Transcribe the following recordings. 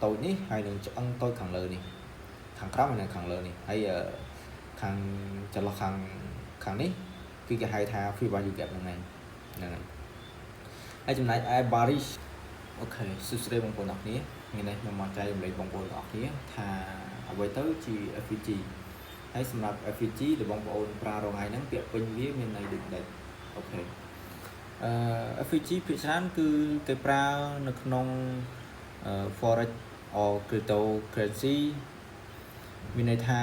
តូចនេះហើយនឹងឆ្អឹងតូចខាងលើនេះខាងក្រោមហើយនិងខាងលើនេះហើយខាងចន្លោះខាងខាងនេះគឺគេហៅថា fair value gap ហ្នឹងឯងហ្នឹងហើយហើយចំណែកឯ bearish OK សួស្តីបងប្អូនអរគ្នាថ្ងៃនេះខ្ញុំមកចែករំលែកបងប្អូនទាំងអស់គ្នាថាអ្វីទៅជា FVG ហើយសម្រាប់ FVG ដែលបងប្អូនប្រើរងថ្ងៃហ្នឹងពាក្យពេញវាមានន័យដូចម្ដេច OK អឺ FVG ភាគច្រើនគឺគេប្រើនៅក្នុង forex or cryptocurrency មានន័យថា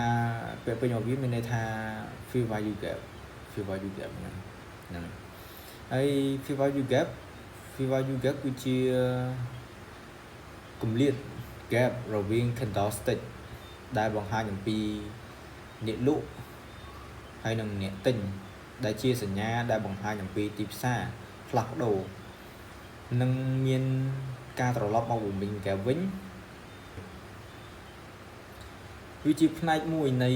ពាក្យពេញរបស់វាមានន័យថា fair value gap fair value gap ហ្នឹងហ្នឹងហើយ fair value gap fair value gap គឺជាគម្លាត gap រវាង candlestick ដែលបង្ហាញអំពីអ្នកលក់ហើយនិងអ្នកទិញដែលជាសញ្ញាដែលបង្ហាញអំពីទីផ្សារផ្លាស់ប្ដូរនិងមានការត្រឡប់មកបំពេញ gap វិញវាជាផ្នែកមួយនៃ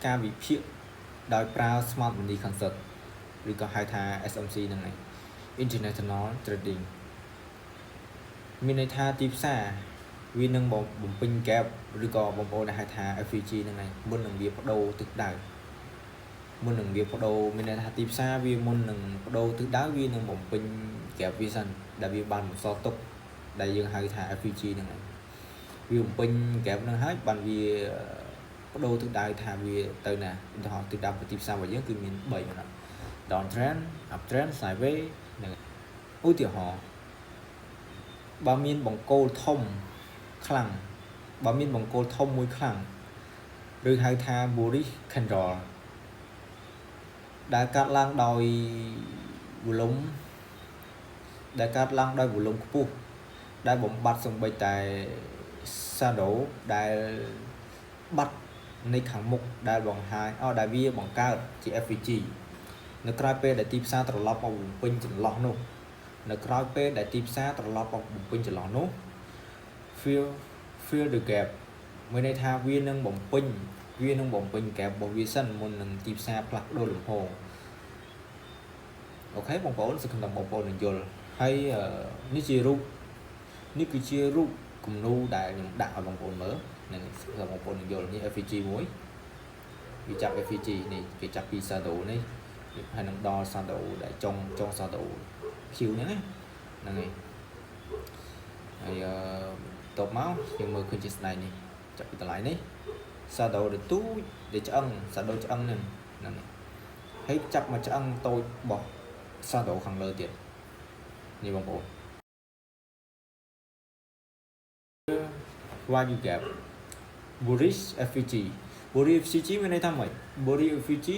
ការវិភាគដោយប្រើ Smart Money Concept ឬក៏ហៅថា SMC ហ្នឹងឯង International Trading មានន័យថាទីផ្សារវានឹងបំពេញ gap ឬក៏បងប្អូនដែលហៅថា FVG ហ្នឹងឯងមុននឹងវាប្ដូរទិសដៅមុននឹងវាប្ដូរមានន័យថាទីផ្សារវាមុននឹងប្ដូរទិសដៅវានឹងបំពេញ gap វាសិនដែលវាបានបន្សល់ទុកដែលយើងហៅថា FVG ហ្នឹងឯងវាបំពេញ gap ហ្នឹងហើយបានវាប្ដូរទិសដៅថាវាទៅណាឧទាហរណ៍ទិសដៅទីផ្សាររបស់យើងគឺមាន3ហ្នឹង down trend, up trend, sideways ហ្នឹងឧទាហរណ៍បើមានបង្គោលធំខ្លាំងបើមានបង្គោលធំមួយខ្លាំងឬហៅថា bullish candle ដែលកាត់ឡើងដោយ volume ដែលកាត់ឡើងដោយ volume ខ្ពស់ដែលបំបត្តិសំបីតែ shadow ដែលបាត់នៃខាងមុខដែលបង្ហាញអូដែលវាបង្កើតជា FVG នៅក្រោយពេលដែលទីផ្សារត្រឡប់មកបំពេញចន្លោះនោះនៅក្រោយពេលដែលទីផ្សារត្រឡប់មកបំពេញចន្លោះនោះ fill the gap មានន័យថាវានឹងបំពេញ gap របស់វាសិនមុននឹងទីផ្សារផ្លាស់ប្ដូរលំហ OK បងប្អូនសង្ឃឹមថាបងប្អូននឹងយល់ហើយនេះជារូបនេះគឺជារូបគំនូរដែលខ្ញុំដាក់ឲ្យបងប្អូនមើលនឹងសង្ឃឹមបងប្អូននឹងយល់នេះ FVG មួយវាចាប់ FVG នេះគេចាប់ពី shadow នេះហើយនឹងដល់ shadow ដែលចុងចុង shadow Q ហ្នឹងណាហ្នឹងហើយហើយអឺតបមកយើងមើលឃើញជាស្ដែងនេះចាប់ពីតម្លៃនេះ shadow ដែលទូចដែលឆ្អឹង shadow ឆ្អឹងហ្នឹងហ្នឹងហើយចាប់មកឆ្អឹងតូចរបស់ shadow ខាងលើទៀតនេះបងប្អូន value gap bullish FVG bullish FVG មានន័យថាម៉េច bullish FVG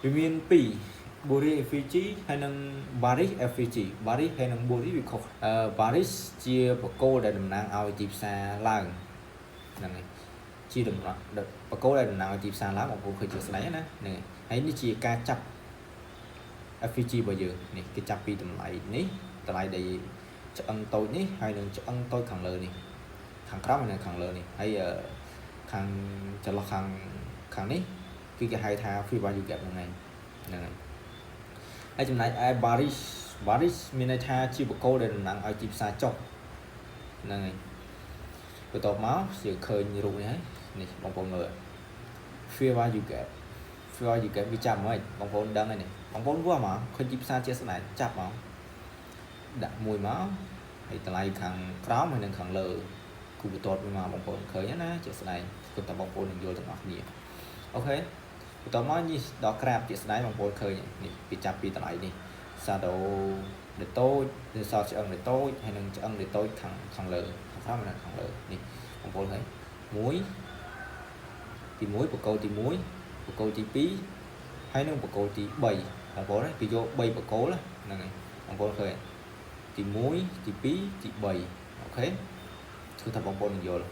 វាមាន2 bullish FVG ហើយនិង bearish FVG bearish ហើយនិង bullish វាខុសអឺ bearish ជាបកគោលដែលតំណាងឲ្យទីផ្សារឡើងហ្នឹងហើយជាតំណាងបកគោលដែលតំណាងឲ្យទីផ្សារឡើងបងប្អូនឃើញជាស្ដែងណាហ្នឹងហើយនេះជាការចាប់ FVG របស់យើងនេះគេចាប់ពីតម្លៃនេះតម្លៃដែលឆ្អឹងតូចនេះហើយនឹងឆ្អឹងតូចខាងលើនេះខាងក្រោមហើយនិងខាងលើនេះហើយខាងចន្លោះខាងខាងនេះគឺគេហៅថា fair value gap ហ្នឹងឯងហ្នឹងហើយហើយចំណែកឯ bearish bearish មានន័យថាជាបកគោលដែលតំណាងឲ្យទីផ្សារចុះហ្នឹងហើយបន្ទាប់មកយើងឃើញរូបនេះហើយនេះបងប្អូនមើល fair value gap fair value gap វាចាប់មកបងប្អូនដឹងហើយនេះបងប្អូនវាស់មកឃើញទីផ្សារជាស្ដែងចាប់មកដាក់មួយមកហើយតម្លៃខាងក្រោមហើយនិងខាងលើគូបន្ទាត់មួយមកបងប្អូនឃើញណាជាស្ដែងគិតថាបងប្អូននឹងយល់ទាំងអស់គ្នា OK បន្ទាប់មកនេះដល់ក្រាបជាស្ដែងបងប្អូនឃើញនេះគេចាប់ពីតម្លៃនេះ shadow ដែលតូចឬសល់ឆ្អឹងដែលតូចហើយនឹងឆ្អឹងដែលតូចខាងខាងលើខាងក្រោមនិងខាងលើនេះបងប្អូនឃើញ1ទី1បកគោលទី1បកគោលទី2ហើយនឹងបកគោលទី3បងប្អូនគេយក3បកគោលហ្នឹងហើយបងប្អូនឃើញទី1ទី2ទី3 OK គឺថាបងប្អូននឹងយល់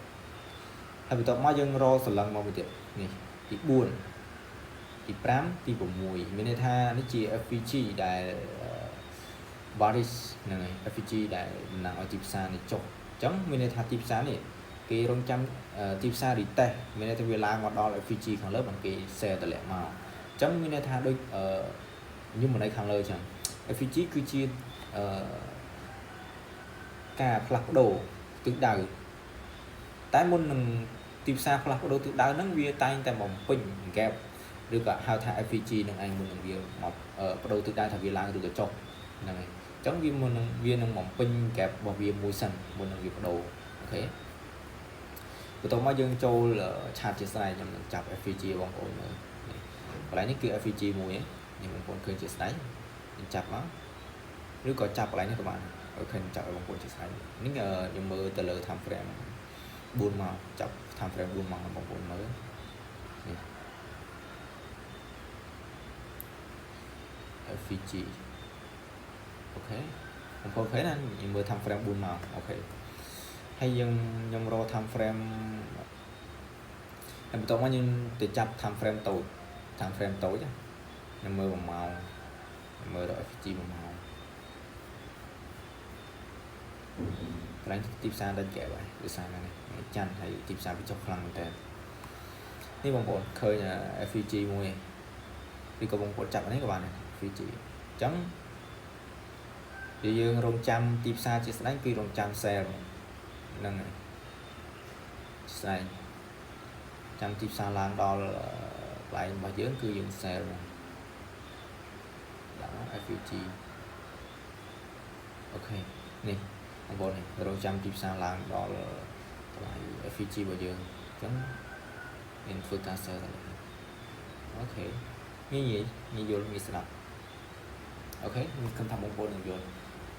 ហើយបន្ទាប់មកយើងរកសន្លឹងមកមួយទៀតនេះទី4ទី5ទី6មានន័យថានេះជា FVG ដែល bearish ហ្នឹងហើយ FVG ដែលតំណាងឲ្យទីផ្សារនេះចុះអញ្ចឹងមានន័យថាទីផ្សារនេះគេរងចាំទីផ្សារ retest មានន័យថាវាឡើងមកដល់ FVG ខាងលើបានគេ sell តម្លាក់មកអញ្ចឹងមានន័យថាដូចខ្ញុំមិននៅខាងលើអញ្ចឹង FVG គឺជាអឺការផ្លាស់ប្ដូរទិសដៅ តែមុននឹងទីផ្សារផ្លាស់ប្ដូរទិសដៅហ្នឹងវាតែងតែបំពេញ gap ឬក៏ហៅថា FVG នឹងឯងមុននឹងវាមកប្ដូរទិសដៅថាវាឡើងឬក៏ចុះហ្នឹងហើយអញ្ចឹងវាមុននឹងវានឹងបំពេញ gap របស់វាមួយសិនមុននឹងវាប្ដូរ OK បន្ទាប់មកយើងចូល chart ជាស្រេចខ្ញុំនឹងចាប់ FVG បងប្អូនមើលនេះកន្លែងនេះគឺ FVG មួយនេះបងប្អូនឃើញជាស្ដែងខ្ញុំចាប់មកឬក៏ចាប់កន្លែងនេះក៏បាន OK ចាប់ឲ្យបងប្អូនជាស្ដែងនេះខ្ញុំមើលទៅលើ time frame 4ម៉ោងចាប់ time frame 4ម៉ោងបងប្អូនមើលនេះ FVG OK បងប្អូនឃើញណាខ្ញុំមើល time frame 4ម៉ោង OK ហើយយើងខ្ញុំរក time frame ហើយបន្ទាប់មកខ្ញុំទៅចាប់ time frame តូច time frame តូចខ្ញុំមើល1ម៉ោងមើលរក FVG 1ម៉ោងកន្លែងទីផ្សារដាច់កែហើយដោយសារនេះថ្ងៃច័ន្ទហើយទីផ្សារវាចុះខ្លាំងមែនតើនេះបងប្អូនឃើញ FVG មួយឬក៏បងប្អូនចាប់នេះក៏បានដែរ FVG អញ្ចឹងយើងរងចាំទីផ្សារជាស្ដែងគឺរងចាំ sell ហ្នឹងហើយស្ដែងចាំទីផ្សារឡើងដល់កន្លែងរបស់យើងគឺយើង sell មកដាក់មក FVG OK នេះបងប្អូននេះរងចាំទីផ្សារឡើងដល់តម្លៃ FVG របស់យើងអញ្ចឹងមានធ្វើការ sell ទៅ OK ងាយងាយងាយយល់ងាយស្ដាប់ OK ខ្ញុំគិតថាបងប្អូននឹងយល់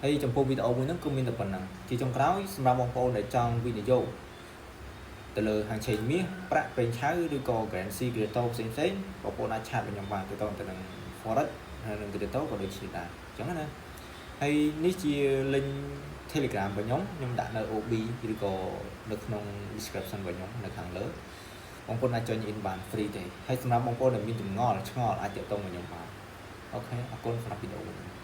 ហើយចំពោះវីដេអូមួយហ្នឹងគឺមានតែប៉ុណ្ណឹងជាចុងក្រោយសម្រាប់បងប្អូនដែលចង់វិនិយោគទៅលើហាងឆេងមាសប្រាក់ប្រេងឆៅឬក៏ currency crypto ផ្សេងផ្សេងបងប្អូនអាច chat មកខ្ញុំបានទៅទៅនឹង forex ហើយនឹង crypto ក៏ដូចគ្នាដែរអញ្ចឹងណាហើយនេះជា link Telegram របស់ខ្ញុំខ្ញុំដាក់នៅ OB ឬក៏នៅក្នុង description របស់ខ្ញុំនៅខាងលើបងប្អូនអាច join in បាន free ទេហើយសម្រាប់បងប្អូនដែលមានចម្ងល់ឆ្ងល់អាចទាក់ទងមកខ្ញុំបាន OK អរគុណសម្រាប់វីដេអូនេះ។